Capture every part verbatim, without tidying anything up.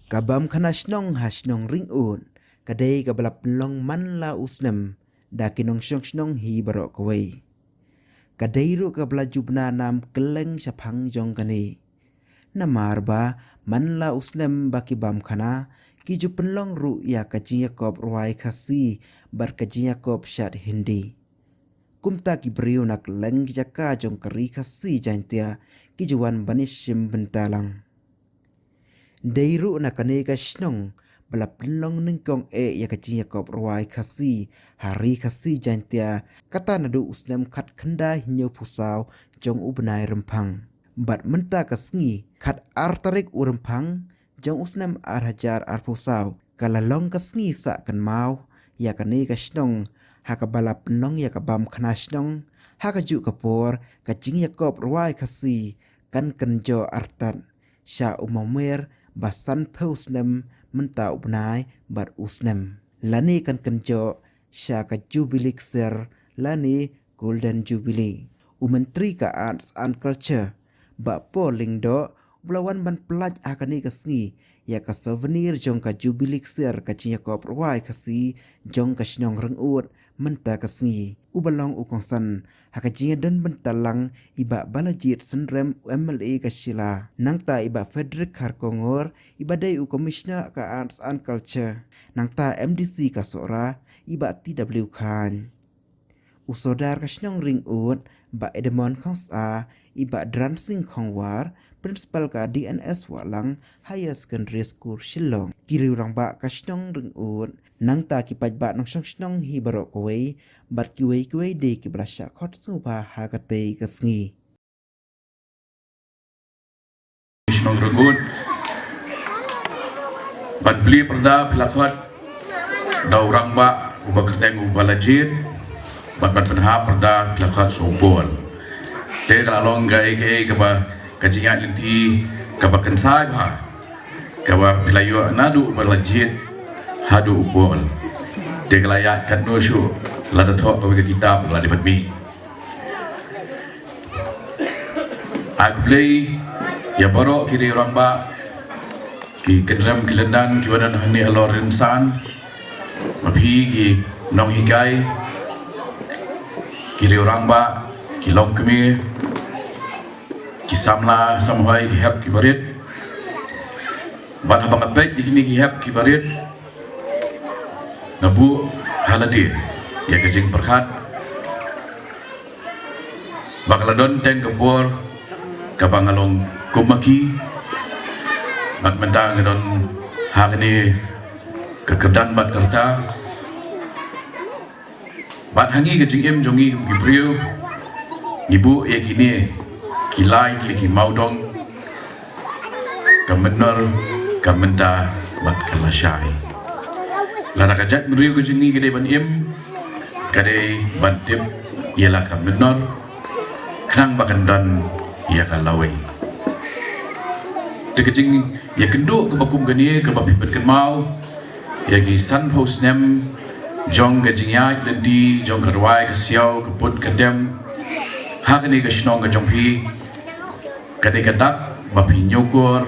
Ka bam khana shnong ha shnong Ringud ka dei kaba la pynlong man la u snem da ki nongshong shnong hi baroh kawei. Ka dei ruh kaba la ju bna nam kylleng shaphang jong kane. Namar ba man la u snem ba ki bam khana ki ju pynlong ruh ïa ka jingïakop rwai Khasi bad ka jingïakop shad Hindi. Kumta ki briew na kylleng ki jaka jong ka ri Khasi Jaintia ki ju wan ban ïashim bynta lang. Dei ruh na kane ka shnong ba la pynlong nyngkong eh ïa ka jingïakop rwai Khasi ha ri Khasi Jaintia, kata naduh u snem khatkhyndai hynñiewphew saw jong u bnai Rymphang. Bad mynta ka sngi khatar tarik u Rymphang jong u snem ar hajar arphew saw ka la long ka sngi sah kynmaw ïa kane ka shnong ha kaba la pynlong ïa ka bam khana shnong, ha kajuh ka por ka jingïakop rwai Khasi kan kynjoh artat sha u Mawmer ba sanphew snem mynta u bnai bad u snem, lane kan kynjoh sha ka Jubilee Ksiar lane Golden Jubilee. U Myntri ka Arts and Culture, Bah Paul Lyngdoh, u la wan ban pyllait ha kane ka sngi ïa ka souvenir jong ka Jubilee Ksiar ka jingïakop rwai Khasi jong ka shnong Ringud mynta ka sngi. U ba long u kongsan ha ka jingïadon bynta lang i Bah Balajied Synrem, u M L A ka Shilla, nangta i Bah Frederick Kharkongor, i ba dei u Commissioner ka Arts and Culture, nangta M D C ka Sohra, i Bah T W Chyne. U Sordar ka shnong Ringud, Bah Edmond Khongsar, i Bah Dransing Khongwar, Principal ka D N S Wahlang Higher Secondary School Shillong, ki riew rangbah ka shnong Ringud, nangta ki paidbah nongshong shnong hi baroh kawei, bad kiwei kiwei de kiba la shah khot sngewbha ha katei ka sngi. Shnong Ringud, ban plie pyrda phi la khot da u rangbah uba kyrteng u Balajied, bad ban pynhap pyrda phi la khot sa u Paul. Te ka la long kaei kaei kaba ka jingïaid lynti kaba kynsai bha kaba phi la ïoh naduh u Balajied haduh u Paul. Te ka la ïaid katno shuh, lada thoh kawei ka kitab la dei ban mih. Ai khublei ïa baroh ki riew rangbah, ki kynrem ki lyndan kiba don hangne halor Rynsan, ma phi ki nonghikai, ki riew rangbah, ki longkmie, ki samla samhoi, ki hep ki barit. Bad haba nga peit ïa kine ki hep ki barit, nga buh ha lade ïa ka jingpyrkhat ba ka la don teng ka por kaba nga long kum ma ki, bad mynta nga don ha kane ka kyrdan bad ka rta. Bad ha ngi ka jingim jong ngi kum ki briew, ngi buh ïa kine ki lai tylli ki mawdong, ka mynnor, ka mynta bad ka lashai. Lada ka jaitbynriew ka jong ngi ka dei ban im, ka dei ban tip ïa la ka mynnor, khnang ba kan don ïa ka lawei. Te ka jingïakynduh kaba kum kane kaba phi pynkynmaw ïa ki sanphew snem jong ka jingïaid lynti jong ka rwai ka siaw, ka put ka dem ha kane ka shnong ka jong phi, ka dei ka dak ba phi ñiewkor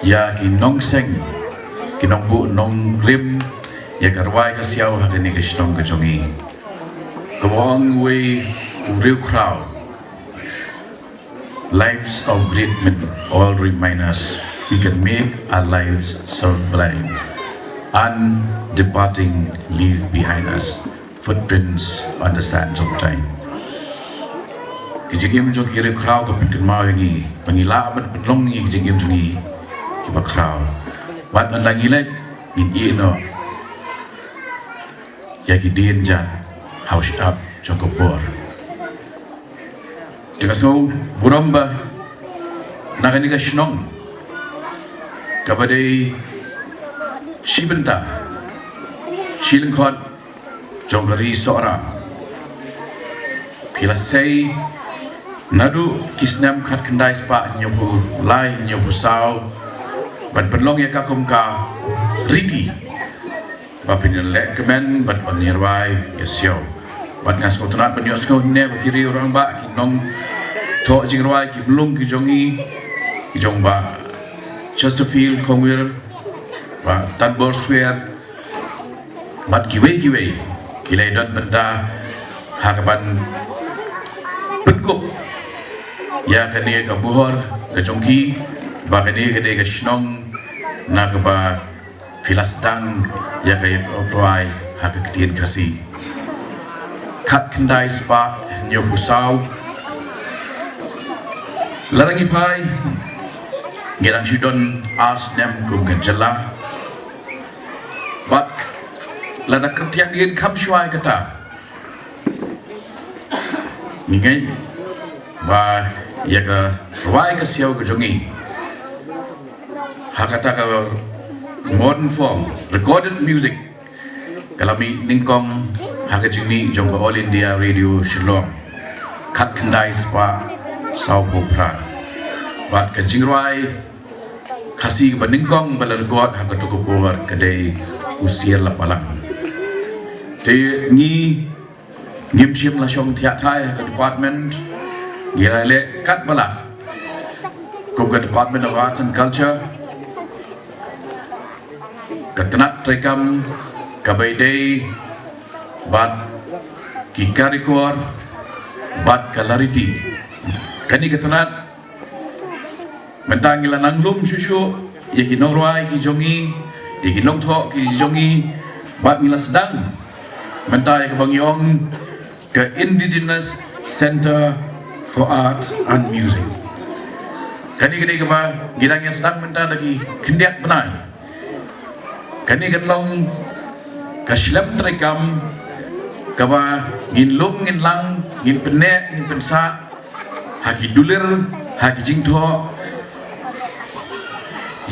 ïa ki nongseng, ki nongbuh nongrim ïa ka rwai ka siaw ha kane ka shnong ka jong ngi. Kaba ong uwei u riewkhraw, "Lives of great men all remind us we can make our lives sublime, and departing leave behind us footprints on the sands of time." Ki jingim jong ki riewkhraw ka pynkynmaw ïa ngi ba ngi lah ban pynlong ïa ki jingim jong ngi kiba khraw. Bad ynda ngi leit ngin ïeh noh ïa ki dien jat ha u shyiap jong ka por. Te nga sngew burom ba na kane ka shnong kaba dei shi bynta shi lyngkhot jong ka ri Sohra, phi la sei naduh ki snem khatkhyndai spah hynñiewphew lai hynñiewphew saw ban pynlong ïa ka kum ka riti ba phin ïalehkmen bad ban ïarwai ïasiaw. Bad nga sngewtynnat ban ïohsngew ne ba ki riew rangbah, ki nongthoh jingrwai, ki myllung ki jong ngi, ki jong Bah Chesterfield Kongwir, Bah Tanbor Swer, bad kiwei kiwei, ki la don bynta ha kaban pynkup ïa kane ka buhor ka jong ki, ba kane ka dei ka shnong na kaba phi la sdang ïa ka ïakob rwai ha ka ktien Khasi. Khatkhyndai spah hynñiewphew saw. Lada ngi phai, ngi dang shu don ar snem kum ka jylla. Bad lada kyrtiang ngi kham shuwa ïa kata, ngi ngeit ba ïa ka rwai ka siaw ka jong ngi ha kata ka modern form, recorded music, ka la mih nyngkong ha ka jingmih jong ka All India Radio Shillong, khatkhyndai spah sawphew phra. Bad ka jingrwai Khasi ba nyngkong ba la record ha kato ka por ka dei U Sier Lapalang. Te ngi ngim shym la shong thiah thai ha ka department, ngi la leh katba lah kum ka Department of Arts and Culture, ka tnat treikam kaba ïadei bad ki karikor bad ka lariti. Kane ka tnat mynta ngi la nang lum shuh shuh ïa ki nongrwai ki jong ngi, ïa ki nongthoh ki jong ngi, bad ngi la sdang mynta ïa kaba ngi ong ka Indigenous Centre for Arts and Music. Kane ka dei kaba ngi dang ïa sdang mynta da ki khyndiat bnai. Kane kan long ka shlem treikam kaba ngin lum, ngin lang, ngin pynneh, ngin pynsah ha ki dulir, ha ki jingthoh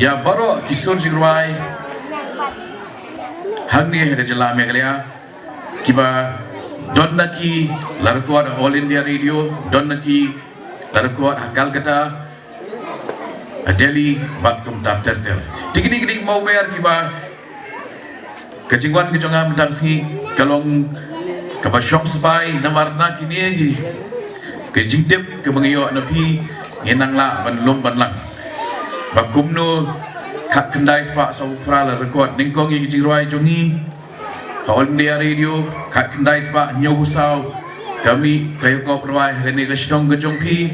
ïa baroh ki sur jingrwai hangne ha ka jylla Meghalaya, kiba don na ki la record ha All India Radio, don na ki la record ha Calcutta, ha Delhi, bad kumta ter ter. Te kine ki dei ki mawmer kiba ka jingwan ka jong nga mynta ka sngi ka long kaba shong sbai, namar na kine ki, ka jingtip kaba ngi ïoh na phi, ngi nang lah ban lum ban lang ba kumno khatkhyndai spah sawphew phra la record nyngkong ïa ki jingrwai jong ngi ha All India Radio, khatkhyndai spah hynñiewphew saw ka mih ka ïakob rwai ha kane ka shnong ka jong phi,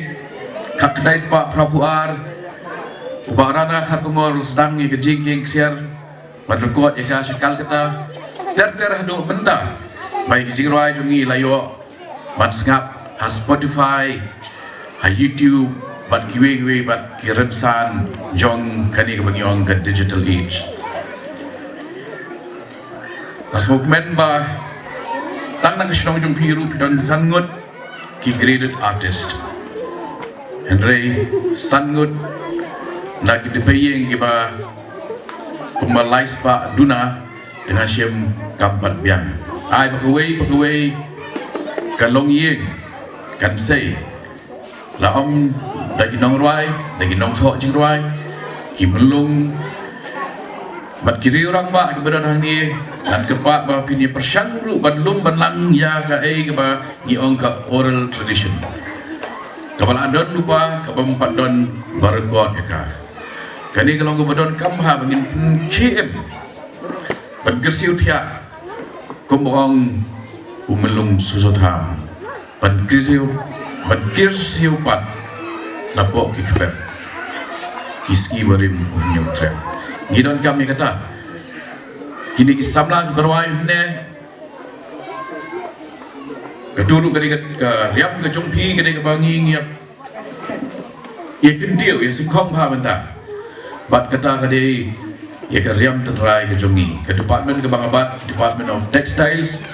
khatkhyndai spah phraphew ar u Bah Rana Kharkongor u la sdang ïa ka jingkieng ksiar ban record ïa ka sha Calcutta, ter ter haduh mynta ba ïa ki jingrwai jong ngi la ïoh ban sngap ha Spotify, ha YouTube, bad kiwei kiwei bad ki rynsan jong kane kaba ngi ong ka digital age. Nga sngewkmen ba tang na ka shnong jong phi ruh phi don san ngut ki graded artist. Hynrei san ngut na ki tpei ïing kiba kumba lai spah duna, te nga shem kam pat biang. Ai ba kawei ba kawei ka longïing kan sei la ong da ki nongrwai, da ki nongthoh jingrwai, ki myllung bad ki riew rangbah kiba don hangne, ngan kyrpad ba phin ïa pyrshang ruh ban lum ban lang ïa kaei kaba ngi ong ka oral tradition, kaba la don lypa, kaba ym pat don ba record ïa ka. Kane ka long kaba donkam ha ba ngin pynkhie im ban kyrsiew thiah, kumba ong u myllung Susotham, ban kyrsiew, ban kyrsiew pat napoh ki kpep, ki sngi barim u hynñiew trep. Ngi donkam ïa kata. Kine ki samla kiba rwai hangne, kato ruh ka dei ka, ka riam ka jong phi, ka dei kaba ngi ngi ïa, ïa kyntiew, ïa sngewkhong bha mynta. Bad kata ka dei ïa ka riam tynrai ka jong ngi, ka department kaba nga bat, Department of Textiles.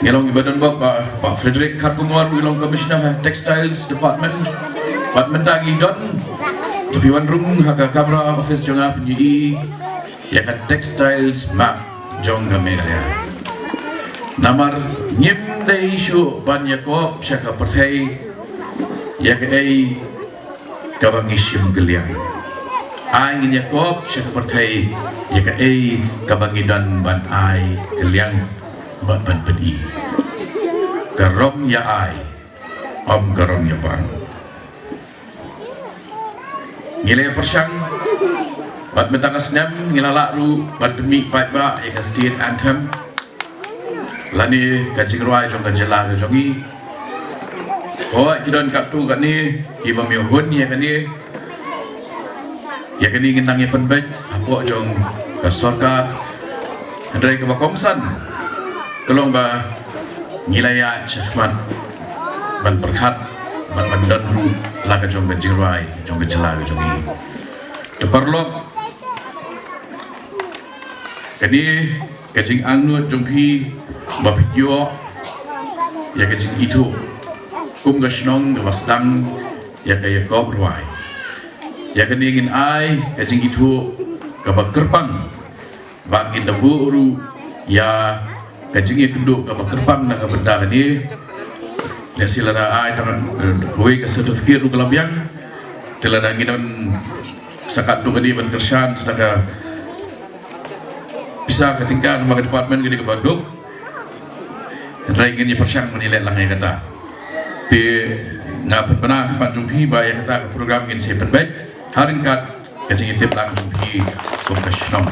Ngi long kiba don bok ba, Bah Frederick Kharkongor, u long Commissioner ha Textiles Department. Bad mynta ngi don, to phi wan rung ha ka kamra office jong nga phin ïohi ïa ka textiles map jong ka Meghalaya. Namar ngim dei shuh ban ïakob sha ka pyrthei ïa kaei kaba ngi shim kylliang. Ai ngin ïakob sha ka pyrthei ïa kaei kaba ngi don ban ai kylliang bad ban pyni. Ka rong ïa ai, ym ka rong ïa bang. Ngi la pyrshang bad mynta ka snem ngi la lah ruh ban pynmih paidbah ïa ka state anthem lane ka jingrwai jong ka jylla ka jong ngi. Hooid, ki don katto katne kiba mih hun ïa kane. Ïa kane ngin nang ïa pynbeit hapoh jong ka sorkar. Hynrei kaba kongsan ka long ba ngi la ïaid shakhmat ban pyrkhat bad ban don ruh la ka jong ka jingrwai jong ka jylla ka jong ngi. Te paralok, kane ka jingangnud jong phi ba phi ïoh ïa ka jingithuh kum ka shnong kaba sdang ïa ka ïakob rwai. Ïa kane ngin ai ka jingithuh kaba kyrpang bad ngin da buh ruh ïa ka jingïakynduh kaba kyrpang na ka bynta kane. Lehse lada ai tang, eh, kawei ka certificate ruh ka la biang. Te lada ngi don sa katto katne ban kyrshan sa ka pisa ka tyngka na ka department kane kaba duk. Hynrei ngin ïa pyrshang ban ïaleh lang ïa kata. Te nga pynbna ha khmat jong phi ba ïa kata ka program ngin sa pynbeit ha ryngkat ka jingïatip lang jong phi kum ka shnong.